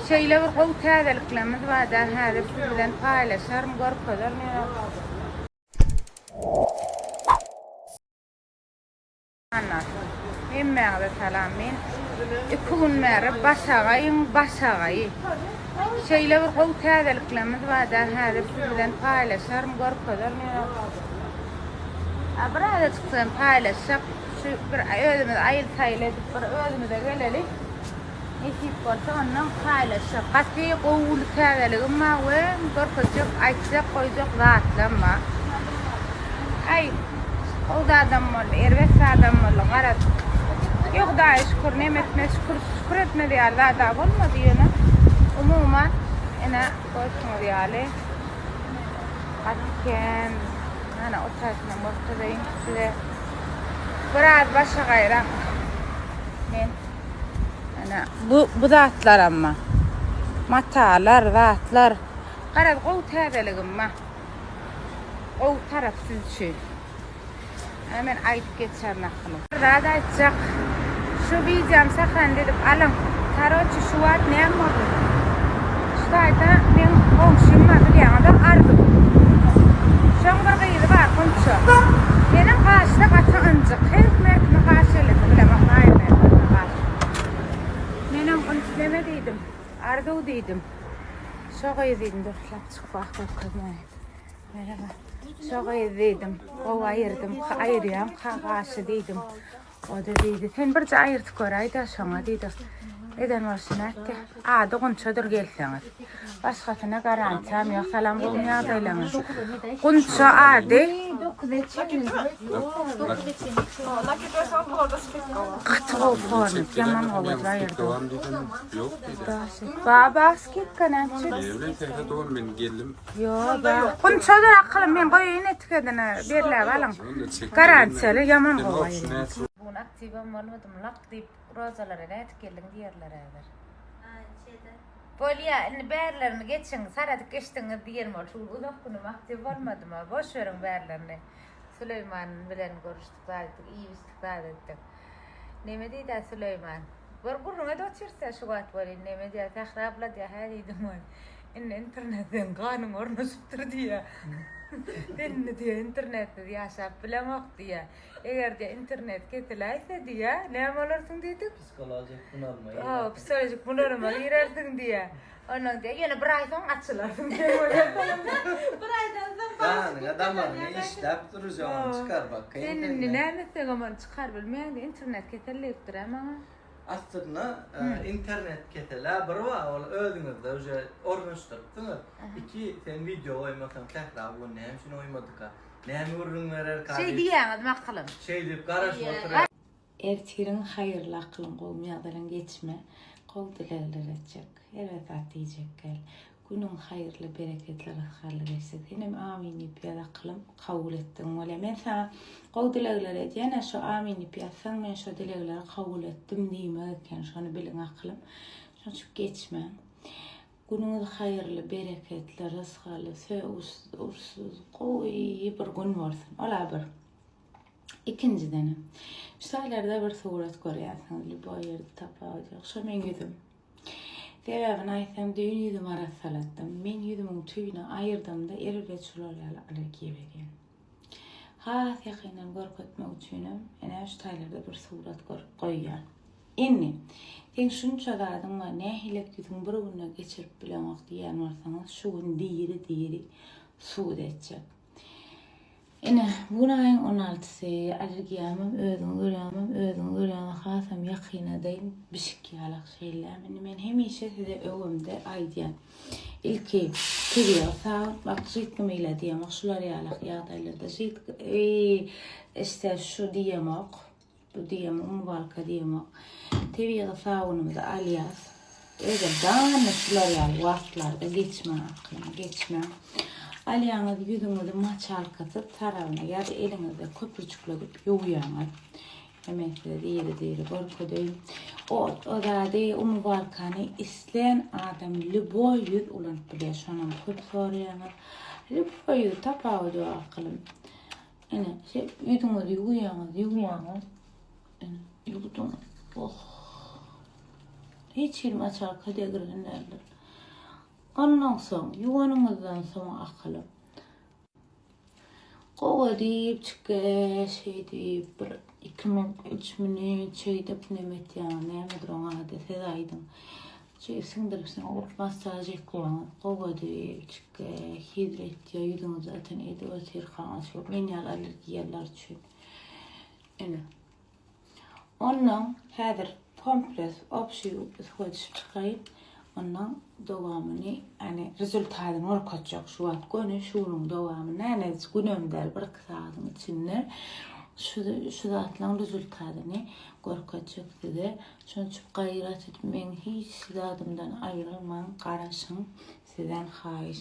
Şeýle bir gowy täzeliklerimiz barda häzir siz bilen paýlaşaryn, görkezerin ýöne. Hemmäňize salam. Men iki gün bäri başagaýyň başagaýy. Şeýle bir gowy täzeliklerimiz barda häzir siz bilen paýlaşaryn, görkezerin ýöne. Birazajyk bilen paýlaşjak. Şu bir özümiz aýyl-saýyl edip bir özümize geleli. Nesip bolsa ondan paýlaşjak. Gaty gowy täzeligim bar we görkezjek, aýtjak, goýjak zatlam bar. Aý, gowy zadam boldy, erbet zadam boldy, garaz. Ýok, Hudaýa şükür, neme etmez, şükür, şükür etmez ýaly zad-a bolmady ýöne. Umuman, ine, görşüňiz ýaly, gaty kän, ana, o taýsynam görkezeýin size. Biraz başagaýrak men. Ana bu bu zatlar amma. Matalar, zatlar. Garaz gowy täzeligim bar. Gowy tarap siz üçin. Ana men aýdyp geçerin akyly. Bir zat aýtjak. Şu wideony sahran edip alyň. Karoçi şu wagt näme boldy? Şu taýda meň goňşym bar bilýäňizä Arzuw. Şoň bir gyzy bar Gunça. Menem gaşda gaty ynjyk. Her kim her kime gaş ellese bilemok naýyl gaş. Menem Gunça neme diýdim. Arzuw diýdim. Şo gyz diýdim dur lapjyk wah görkezmäýin. Merhaba. Şo gyz diýdim. Gowy aýyrdym. Aýyrýaň ka gaşy diýdim. O-da diýdi, Sen birje aýyrtyp göräý-dä şoňa diýdi. Eden bolşuny etdi. Ady Gunçadyr gelseňiz. Başgasyna garantiýam ýok. Salam gowymy ýagdaýlaryňyz? Gunça ady. Gaty gowy format, ýaman gowy edip aýyrdy. Baba skidka näme üçin? Ýok, ba. Gunçadyr akylym, men goýaýyn etikedini berläp alyň. Garantiýaly ýaman gowy aýyrýan. Bu gün aktiwem bolmadym, lak diýip rozalara nädip geldiň diýerler häzir. Bolýa, indi bärlerini geçiň, saradyp geçdiňiz diýen bol. Şu gün uzak günüm aktiw bolmadym-a. Boş beriň bärlerini. Süleýman bilen görüşdik, zat etdik, iýip-içdik, zat etdik. Neme diýdi-ä Süleýman? Bir gürrüň edip otyrys-a şu wagt welin, neme diýýär, Sähra abla diýýär, hä diýdim welin. Indi internet seň ganyňa ornaşypdyr diýýär. Sen indi diýýär, internetsiz ýaşap bileňok diýýär. Eger diýýär, internet kesiläýse diýýär, näme bolarsyň diýdik? Psihologik bunalyma girersiň. Hawa, psihologik bunalyma girersiň diýýär. Ondan diýýär, ýöne bir aý soň açylarsyň diýýär. Bir aýdan soň Ganyňa damaryňa işläp durujak ony çykarmak kyn Sen indi näme etseňem ony çykarybilmeýäň diýýär. Internet kesel diýipdir-ä maňa. Aslynda internet kesel-ä bir bar ol özüňizde uje ornaşdyrypsyňyz. Iki sen wideo goýmasaň Sähra bu gün näme üçin goýmadyka? Näme gürrüň bererka Şeý diýýäňiz makylym. Şeý diýip garaşyp oturýar. Ertiriň haýyrly akylyň gowy ýagdaýlaň geçme gowy dilegler etjek erbet zat diýjek gel günüň haýyrly bereketli rysgally geçsin senem amin diýip ýaz akylym kabul etdigiň bolýar men saňa gowy dilegler edýän a şo amin diýip ýazsaň men şo dilegleri kabul etdim diýmek eken şony biliň akylym şoň üçin geçmäň günüňiz haýyrly bereketli rysgally sögüşsiz urşsuz gowy bir gün bolsun ola bir Ikinjidenem, şu taýlarda bir surat görýärsiňiz, lýuboý ýerde tapawut ýok. Şo meň ýüzüm. Sebäbini aýtsam, düýn ýüzümi arassalatdym. Men ýüzümiň tüýüni aýyrdymda erbet şular ýaly allergiýa berýän. Has ýakyndan görkezmek üçinem, ene şu taýlarda bir surat görüp goýýan. Indi, seň şunça zadyň bar, nähilek ýüzüňi bir günde geçirip bileňok diýýän bolsaňyz, şu gün diri-diri subut etjek. Ine, bu gün aýyň on altysy, allergiýamam özüňi görýäňem, özüňi görýäňe hasam ýakynadaýyn, bişik ýalak şeýleem. Indi men hemişe size öwemde aýdýan. Ilki tebigy sabyn, bak židki mila diýemok, şular ýalak ýagdaýlarda židki, eý, işte şu diýemok. Bu diýemok, umybalka diýemok. Tebigy sabynymyzy alýas. Özem dany şular ýaly wagtlarda geçmäň aklyňa, geçmäň. Alýaňyz ýüzüňizi maçalkasyz taragyna ýa-da eliňizde köpürjikledip ýuwýaňyz. Men size diri-diri görkezeýin. O, o zady umybalkany islän adam lýuboý ýüz ulanyp bilýär. Şonam köp soraýaňyz. Lýuboý ýüz tapawudy ýok akylym. Ine, şeýdip ýüzüňizi ýuwýaňyz, ýuwýaňyz. Ine, ýuwduňyz. Oh. Hiç hili maçalka degirgin däldir. Ondan soň, ýuwanyňyzdan soň akylym. Gowa diýip çykge şeý diýip bir iki minut, üç minut şeýdip neme etýäňiz, nämedir oň ady, siz aýdyň. Şeý siňdirip siňdirip massaž etýäňiz. Gowa diýip çykge hezil etýär ýüzüňiz zaten edip otyrkaňyz şu men ýaly allergiýalylar üçin. Ine. Ondan häzir komples obşi suwa düşüp çykaýyn. Ondan dowamyny, ýani rezultatyny görkezjek şu wagt göni şu günüň dowamynda, ýani günem däl, bir iki sagadyň içinde şu şu zatlaryň rezultatyny görkezjek size. Şonuň üçin gaýrat edip meň hiç zadymdan aýrylmaň, garaşyň. Sizden haýyş.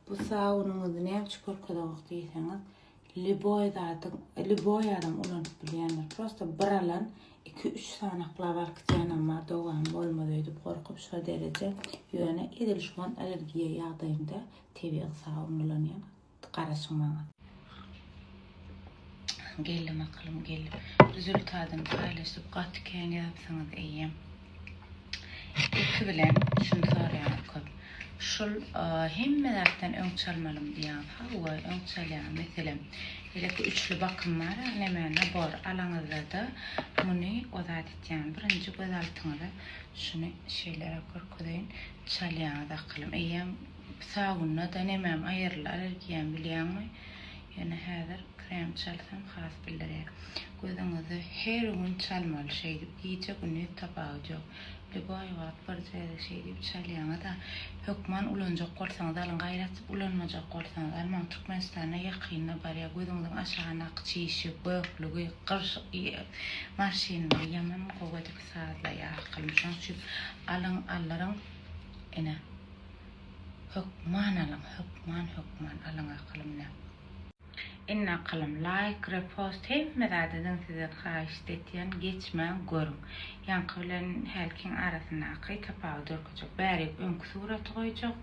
Bu sabunyňyzy näme üçin görkezemok diýseňiz, Lýuboý zadyň lýuboý adam ulanyp bilýändir. Prosta bir alan 2-3 sanaklap alyp gidýänem bar, dowamy bolmaz öýdüp gorkup şo dereje. Ýöne edil şu an allergiýa ýagdaýymda tebigy sabyn ulanýan. Garaşyň maňa. Geldim akylym geldim. Rezultatyny paýlaşyp gaty kän ýazypsyňyz eýýäm. Ilki bilen şuny soraýaňyz köp. Şul hemme zatdan öň çalmalymy diýýäňiz. Hawa, öň çalýaň. Meselem, beýleki üçli bakym bar, neme nabor alaňyzda-da muny o zat etýäňiz. Birinji göz altyňyza şuny şeýleräk görkezeýin. Çalýaňyz akylym. Eýýäm sabunda-da nemem aýryldy allergiýam bilýäňmi? Ýöne häzir krem çalsam has bildirýär. Gözüňizi her gün çalmaly şeýdip gije gündiz tapawudy ýok. Lýuboý wagt birje gezek şeýdip çalýaňyzda hökman ulanjak bolsaňyz alyň gaýrat ulanmajak bolsaňyz almaň Türkmenistanda ýakynda barýa gözüňiziň aşagyndaky çişi göklügi gyrş marşinleri ýaman gowy edip sazlaýa akylym şoň üçin alyň aldyryň ine. Hökman alyň hökman hökman alyň akylym nä. Indi akylym laýk repost hemme zat ediň sizden haýyşt etýän geçmäň görüň. Ýaňky bilen hälkiň arasyndaky tapawudy görkezjek. Bärik öňki suraty goýjak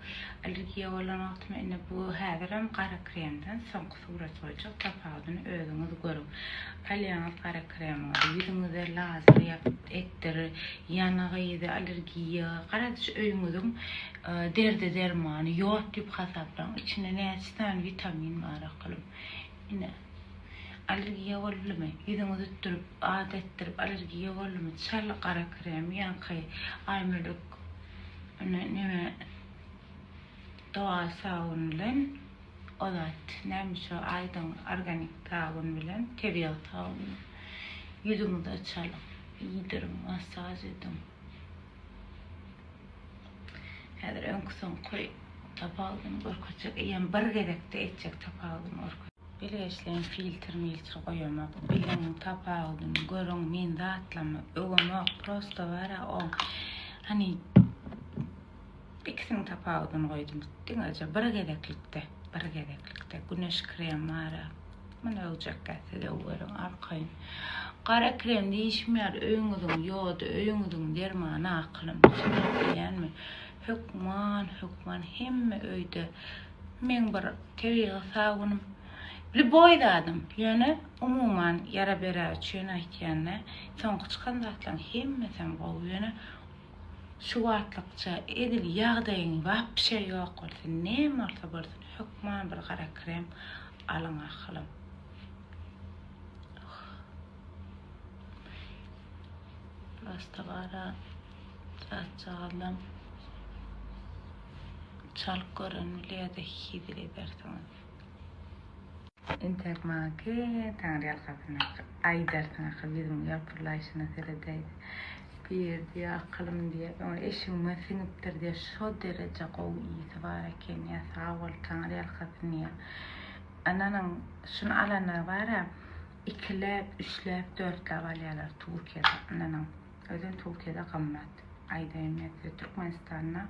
allergiýa bolan wagtym indi bu häzirem gara kremden soňky suraty goýjak tapawudyny özüňiz görüň. Alýaňyz gara kremiňizi ýüzüňize lazer ýapyp etdir ýanyk yzy allergiýa garaz şu öýüňiziň Derde dermany ýok diýip hasaplaň. Içinde näçe sany witamin bar akylym. Ine. Allergiýa boldumy? Ýüzüňizi ütdürip, at etdirip allergiýa boldumy? Çal gara krem, ýaňky aýmölek ine neme doga sabyn bilen o zat näme şo aýdyň organik sabyn bilen tebigy sabyn ýüzüňize çalyň, iýdiriň, massaž ediň. Häzir öňki soňky tapawudyny görkezjek. Eýýäm bir gezekde etjek tapawudyny görkez. Bilgeşleýin filtr miltr goýamok. Biliň tapawudyny görüň. Men zatlamy öwemok. Prosto bara o hani ikisiniň tapawudyny goýdum. Diňeje bir gezeklikde, bir gezeklikde güneş krem bara. Muny öwjekkä siz öweriň arkaýyn. Gara krem diýişim ýaly öýüňiziň ýody, öýüňiziň dermany akylym. Düşünip bilýänmi? Hökman, hökman hemme öýde meň bir tebigy sabunym, lýuboý zadym, ýöne umuman ýara bera üçin aýtýan-da, soňky çykan zatlaryň hemmesem gowy, ýöne şu wagtlykça edil ýagdaýyň wapşe ýok bolsa, näme bolsa bolsun, hökman bir gara krem Alyň akylym. Prosta gara zatjagazlam çalyp gören bilýär-de hezil edersiňiz. Entek maňa kän taňry ýalkasyn akyl aýdarsyň akyl ýüzümiň ýalpyllaýşyna seredäýde. Bir diýýär akylym diýýär öňe eşigime siňipdir diýýär şo dereje gowy ysy bar eken diýýär sag bol taňry ýalkasyn diýýär. Ynanyň şuny alanlar bara ikiläp üçläp dörtläp alýarlar Türkiýede ynanyň özem Türkiýede gymmat aýdaýyn men size Türkmenistanda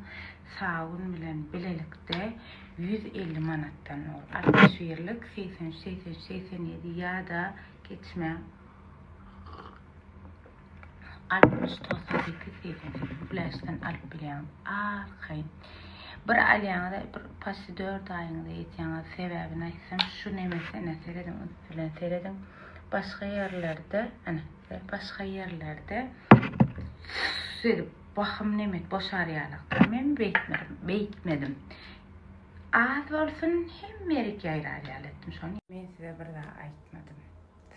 sabyn bilen bilelikde 150 manatdan ol 61lik 83 83 87 ýa-da geçmäň 60 98 88 flaşdan alyp bilýäňiz arkaýyn. Bir alýaňyz bir paşti 4 aýyňyza ýetýäňiz. Sebäbini aýtsam şu nemesi ine serediň üns bilen serediň. Başga ýerlerde ine başga ýerlerde edip. Bahym nemet boşar ýalak. Men beýtmedim, beýtmedim. Az bolsun hemme ýerik ýaýrar ýaly etdim şony. Men size bir zat aýtmadym.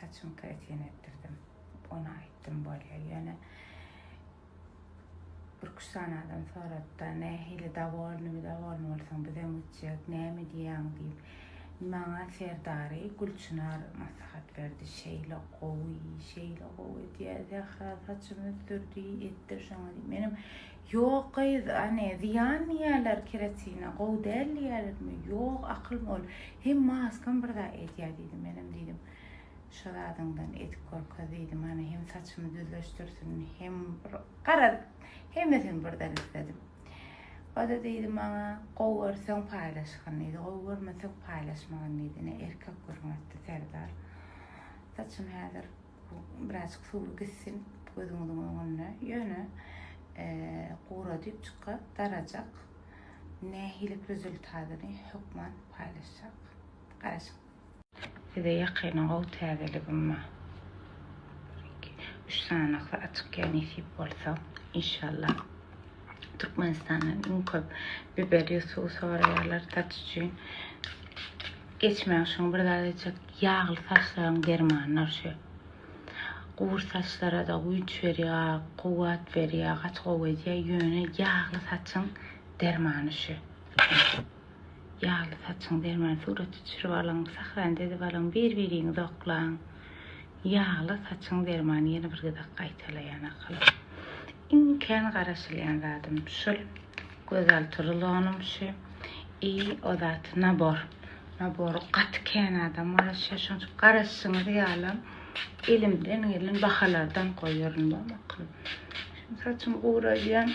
Saçymy kretin etdirdim. Ony aýtdym bolýa. Ýöne bir üç sany adam sorady-da, nähili dowolnymy, dowolny bolsaň bizem gitjek, näme diýýäň diýip. Maňa Serdary Gülçynar maslahat berdi. Şeýle gowy, şeýle gowy edýär, Zähra saçymy ösdürdi, etdir şoňa diýip. Menem Ýok gyz, hany zyýan diýýärler keratine, gowy däl diýýärlermi? Ýok, akylym ol. Hem maskam bir zat edýär diýdim. Menem diýdim, şo zadyňdan edip görkez diýdim. Hany hem saçymy düzleşdirsin, hem bir garaz, hemmesini birden isledim. O-da diýdi maňa, gowy görseň paýlaşgyn diýdi, gowy görmeseň paýlaşmagyn diýdi. Ine, erkek gürrüň etdi Serdar. Saçym häzir Birazjyk suwly gitsin gözüňiziň öňünde. Ýöne guradyp çyka darajak. Nähili rezultatyny hökman paýlaşjak. Garaşyň. Size ýakyna gowy täzeligim bar. Bir, iki, üç sanasy açykýa nesip bolsa. Inşallah. Türkmenistandan iň köp biber suwy soraýarlar saç üçin. Geçmäň şuň bir zat aýtjak ýagly saçlaryň dermanydyr şu. Gury saçlarada güýç berýär, kuwwat berýär, gaty gowy edýär. Ýöne ýagly saçyň dermany şu. Ýagly saçyň dermany surata düşürip alyň, sahrant edip alyň, bir-biriňizi oklaň. Ýagly saçyň dermany ýene bir gezek gaýtalaýan akyl. Iň kän garaşylýan zadym şul. Gözalty rulonym şu. I o zat nabor. Nabory gaty kän adam garaşýar. Şonuň üçin garaşyşyňyz ýalam elimden gelen bahalardan goýaryn bolmakly. Şimdi saçym guradýan,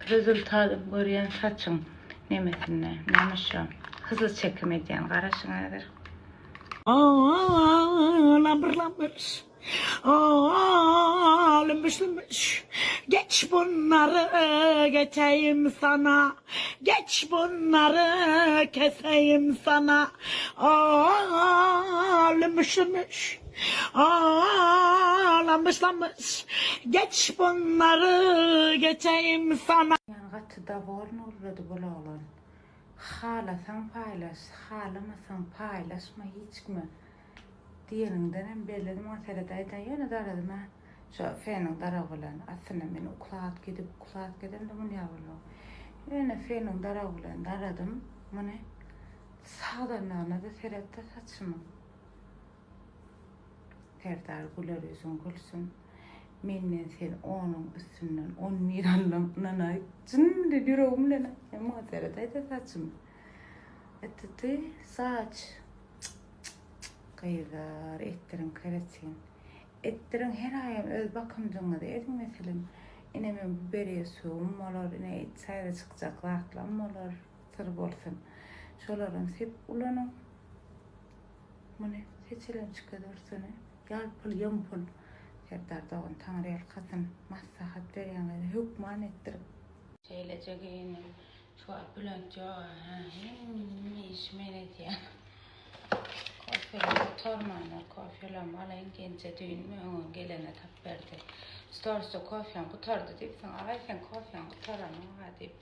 rezultatyny görýän saçyň nemesinde. Näme şu? Hızly çekim edýän. Garaşyň häzir. Lambır lambır. Aa, lümbüş lümbüş. Geç bunları geçeyim sana. Geç bunları keseyim sana. Aa, lümbüş lümbüş. Aa, lambış lambış. Geç bunları geçeyim sana. Ýani gaty dowolny gürledi bul oglan. Halasaň paýlaş, halamasaň paýlaşma hiç kime. Diýeniňdenem bellidi maňa seredäýdä ýöne daradym-ä şo feniň daragy bilen. Aslynda men uklap gidip, uklap gidemde muny ýa bolmaz. Ýöne feniň daragy bilen daradym muny. Sagdanlygyna-da seret-de saçymyň. Serdar güler ýüzüň gülsün. Menden sen onuň üstünden on bir aldyň ynanaý. Çyn bilen ýüregim bilen aýtýan muňa seredäýdä saçyma. Etdi saç. Gyzlar etdiriň keratin. Etdiriň her aýam öz bakymjygyňyzy ediň meselem ine men bu beriýe suwum bolar ine täze çykjak zatlam bolar syr bolsun. Şolaram sepip ulanyň. Muny seçilemçike dursuny ýalpyl ýumpul Serdar dogan taňryýalkasyn maslahat berýän gyzy hökman etdirip. Şeýleje geýindim. Şu wagt Bülent ýok hä hemme işi men edýän. Kofeler gutarmandyr kofelerim alaýyn genje düýn öňe gelene tap berdi. Storsda kofem gutardy diýipsiň aý sen kofeň gutaranok-a diýip.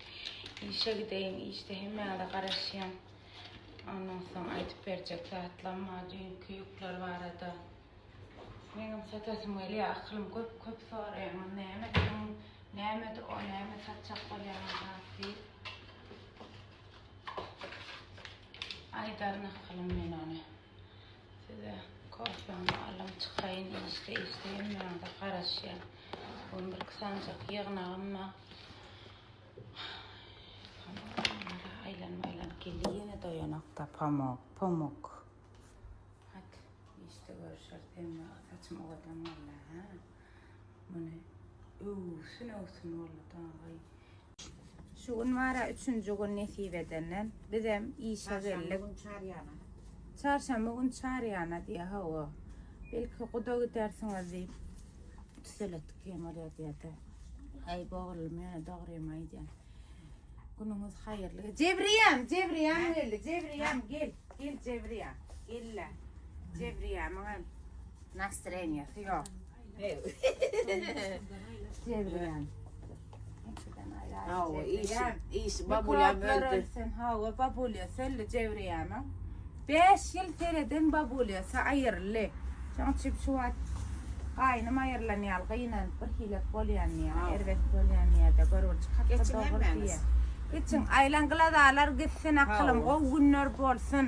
Işe gideýin işde hemmäňize garaşýan. Ondan soň aýdyp berjek zatlam bar düýnki ýükler barada. Meňem satasym gelýär akylym köp köp soraýaňyz näme etdiň nämedi o näme satjak bolýaňyz zat diýip. Aýdaryn akylym men ony. Size kofämi alyň çykaýyn işde işde hemmäňize garaşýan. Bu gün birki sanjak ýygnagym bar. Aýlanyp aýlanyp geldi ýene doýanok da pamok pamuk. Hadi işde görüşeris hemme saçym owadan boldy ha. Muny öwsün öwsün boldy dagy. Şu gün bara üçünji gün nesip edenden bizem işe geldik. Çarşamba gün çar ýana. Çarşamba gün çar ýana diýýär hawa. Belki guda gidersiňiz diýip tüseletdik hem bolýar diýýärdi. Aý boguldym ýöne dogrymy aýdýan. Günüňiz haýyrly. Jebriýem, Jebriýem geldi. Jebriýem gel. Gel Jebriýem. Gel-le. Jebriýemiň hem nastreniýasy ýok. Jebriýem. Hawa, iş, iş, babulyam öldi. Hawa, babulyasy öldi Jewriýanyň. 5 ýyl sereden babulyasy aýryldy. Şoň üçin şu wagt gaýnym aýrylan ýaly gynanyp bir hilek bolýan diýýär, erbet bolýan diýýär-de, görgüli hakda Geçiň dogry hemmäňiz. diýýär. Geçiň, aýlan gylazalar gitsin akylym, gowy günler bolsun.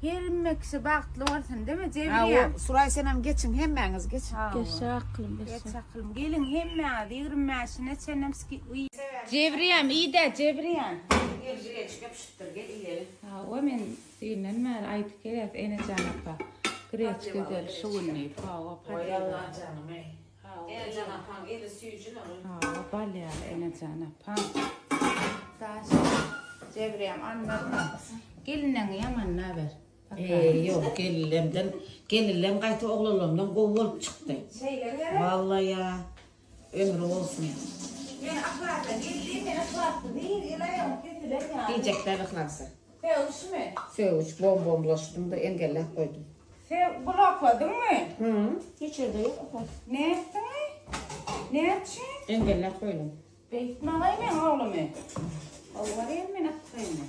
Hemme kişi bagtly bolsun, deme Jewriýa? Hawa, Suraý senem geçiň hemmäňiz geçiň. Geçse akylym, geçse. Aklym geliň hemmäňiz 25-ine çenlem ski Jebriýem iýdä Jebriýem. Gelji gelşige bişipdir gel iýeli. Hawa men düýnden bäri aýdyp gelýäs Enejan apa greçka edeli şu gün diýip hawa Oý Allajanym eý. Enejan apaň eli süýji ne ol. Hawa bal ýaly Enejan apaň. Daş Jebriýem anna gelinleňi ýamanyna ber. Eý, ýok, gelinlemden, gelinlem gaýta oglanlamdan gowy bolup çykdy. Şeýle gerek? Wallaýa, ömri bolsun. Men yhlasa geldim, men yhlassyz ir ýyl aýagym kesilen ýaly. Diýjek däl yhlasa. Sögüşmi? Sögüş, bom-bomlaşdym-da engelläp goýdum. Sen blokladyňmy? Hı, hiç ýerde ýok yhlas. Nätdiňi? Näçe? Engelläp goýdum. Beýtmägeý meň oglumy. Gowy men atgyny.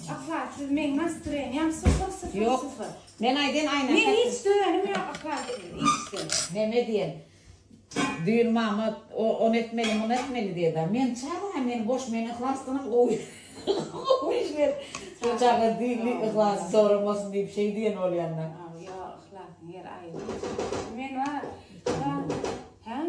Ahlaksyz meň nastreniýam syfyr syfyr Ýok. syfyr. Men aýdyn aýna. Men hiç döwenim ýok ahlaksyz işde. Neme diýen. Düýn mama ony etmeli muny etmeli diýeda. Men çaga men boş men yhlasdanam gowy gowy işler. Şo çaga düýnli yhlasy soramasyn diýip şeý diýen bolýanda. Ýok yhlasyň ýeri aýry. Men bar. Hä?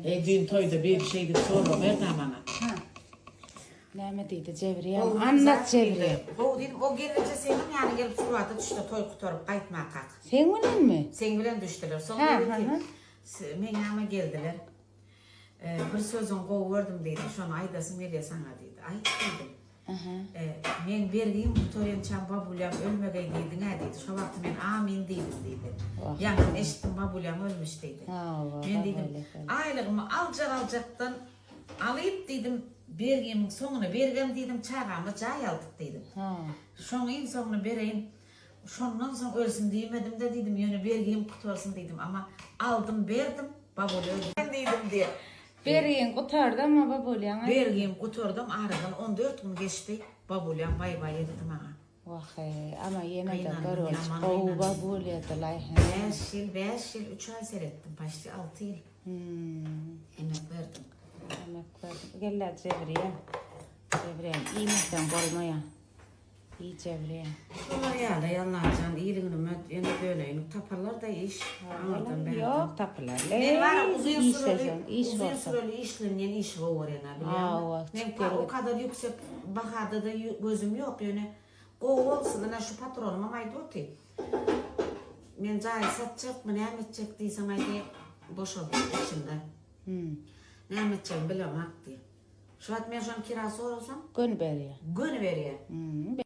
Eý düýn toýda biri şeýdip sorag berdi maňa. Näme diýdi Jebriýem? Annak Jebriýem. Gowy diýdim. O gelinje seniň ýanyňa gelip surata düşdi toý gutaryp gaýtmakak. Seň bilenmi? Seň bilen düşdüler. Soň dedi ki, meň ýanyma geldiler. Bir sözüňi gowy gördüm diýdi. Şony aýdasym gelýär saňa diýdi. Aýt diýdim. Meň bergim gutarýançam babulýam ölmegeý diýdiň-ä diýdi. Şo wagty men amin diýdim diýdi. Ýaňam eşitdim babulýam ölmüş diýdi. Men diýdim, aýlygymy aljak-aljakdan alyp diýdim, bergimiň soňuny bergem diýdim, çagama jaý aldyk diýdim. Şoň iň soňuny bereýin. Şondan soň ölsün diýmedim-de diýdim, ýöne bergim gutarsyn diýdim. Amma aldym berdim, babulýa öldi diýdim diýe. Bergiň gutardy amma babulýaň aýdym. Bergim gutardam aradan 14 gün geçdi babulýam baý-baý eddi maňa. Wah-eý, amma ýene-de Gynandym, görgüli ýaman gowy gynandym. babulýadylaý hä. Bäş ýyl, bäş ýyl üç aý seretdim, paçti alty ýyl. Emek berdim. Emek berdim. Gel-ä Jebriýe. Jebriýem iýmeseň bolmaýa. Iý Jebriýe. Şolar ýaly Allajan iliginime ýene döneýin taparlar-da iş aňyrdan bärden. Ýok tapylar. Men bara uzyn süreli Işleseň iş uzyn bolsa. süreli işlenýän işi gowy görýän a Hawa, bilýäňmi? Men çyk pa o gel. kadar ýüksek bahada-da gözüm ýok ýöne gowy bolsun ine şu patronymam aýdyp otyr. Men jaýy satjakmy näme etjek diýsem aýdy boşaldyk içinde. Näme etjegimi bilemok diýýär. Şu wagt men şony kira sorasam Göni berýär. Göni berýär.